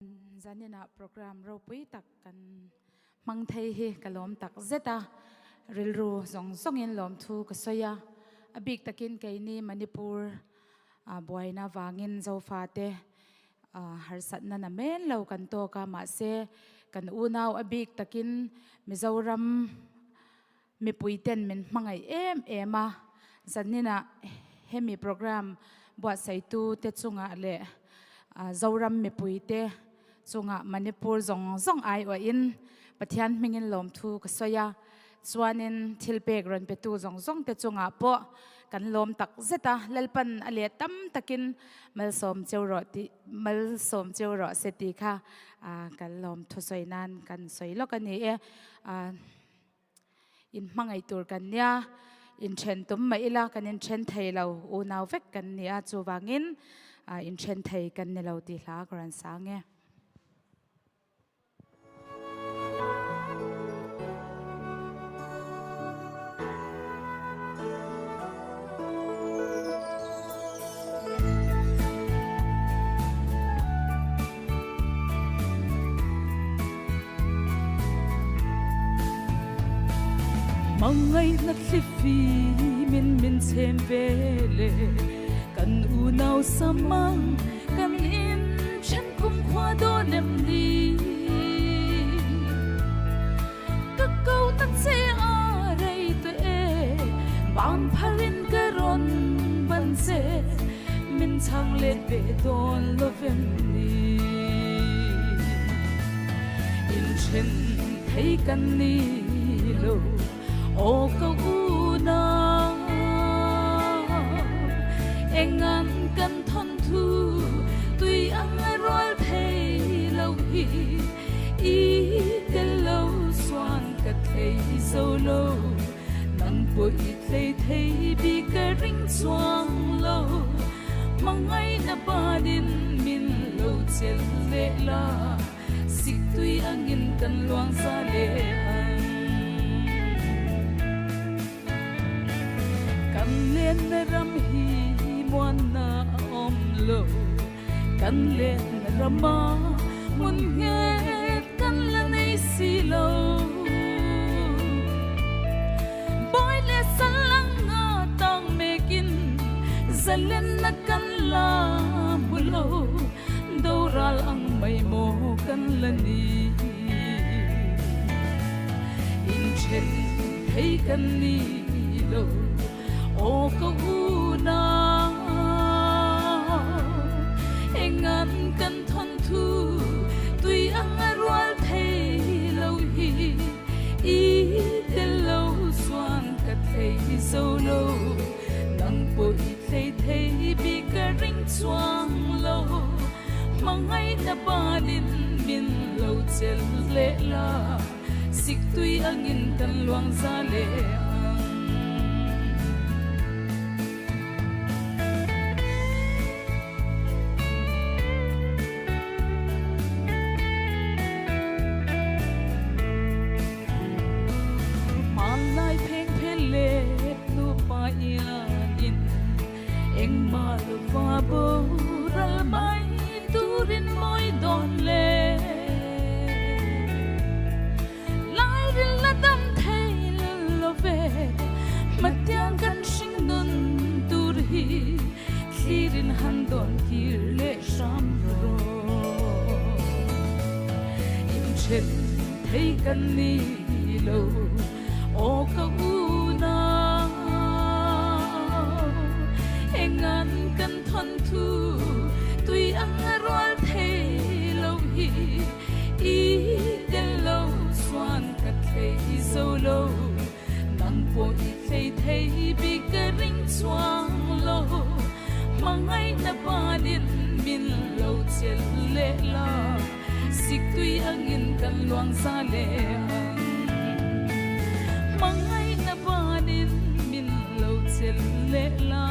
Zaninah program ropui tak kan hmang thei hi ka lawm tak zet a, rilru zawng zawngin lawmthu ka sawi a, a bik takin keini Manipur buaina vangin Zofate harsatna na men lo kan tawk a, mahse kan unau a bik takin Mizoram Mipuiten min hmangaih em em a, zaninah hemi program buatsaihtu te chungah leh Zoram mipuite chungah Manipur zawng zawng aiawhin Pathian hmingin lawmthu ka sawi a, chuanin thilpek rawn petu zawng zawng te chungah pawh kan lawm tak zet a, Lalpan a leh tam takin malsawm cheu rawh tih malsawm cheu rawh se tih kha kan lawmthu sawi nan kan sawi lawk a ni e. In hmangaih tur kan nia, inthen tum mah ila kan inthen thei lo, unau vek kan ni a, chuvangin inthen thei kan ni lo tih hla ka rawn sang e. Hmangaihna thlifimin min chhem ve le, kan unau samang kan inthen kumkhua dawn em ni? Ka ko ta che a rei tawh e, ban pharin ka rawn ban che, min chhang let ve dawn lo vem ni. Inthen thei kan ni lo, aw ka unau, engan kan thawn thu tui ang a rual thei lo hi. I tel lo chuan ka thlei zo lo, nang pawh i thlei thei bik ka ring chuang lo. Hmangaihna banin min lo chelh leh la, siktui angin kan luang za leh ang. Kan lenna ram hi muanna a awm lo. Kan lenna rama hmun nghet kan la nei si lo. Bawi leh sal anga tang mekin zalenna kan la hmu lo. Doral ang mai maw kan la ni. Inthen thei kan ni lo. Aw ka unau, engan kan thawn thu tui ang a rual thei lo hi, i tel lo chuan ka thlei zo lo, nang pawh i thlei thei bik ka ring chuang lo, hmangaihna banin min lo chelh leh la. Siktui angin kan luang za leh ang. Hmanlai pheng phe lep nupa iangin engmah lova boral mai turin mawi dawn le. Lairil la dam thei lo ve, hmatiang kan hring nun tur hi thlirin han dawn kir leh hram rawh. Inthen thei kan ni lo. Aw ka unau, engan kan thawn thu tui ang a rual thei lo hi, i tel lo chuan ka thlei zo lo, nang pawh i thlei thei bik ka ring chuang lo, hmangaihna banin min lo chelh leh la. Siktui angin kan luang za leh ang. Hmangaihna banin min lo chelh leh la,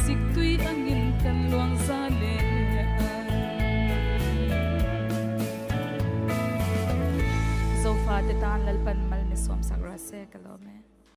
Siktui angin kan luang za leh ang. Zofa te tan Lalpan mal mi sawm sak rawh se ka lawm e.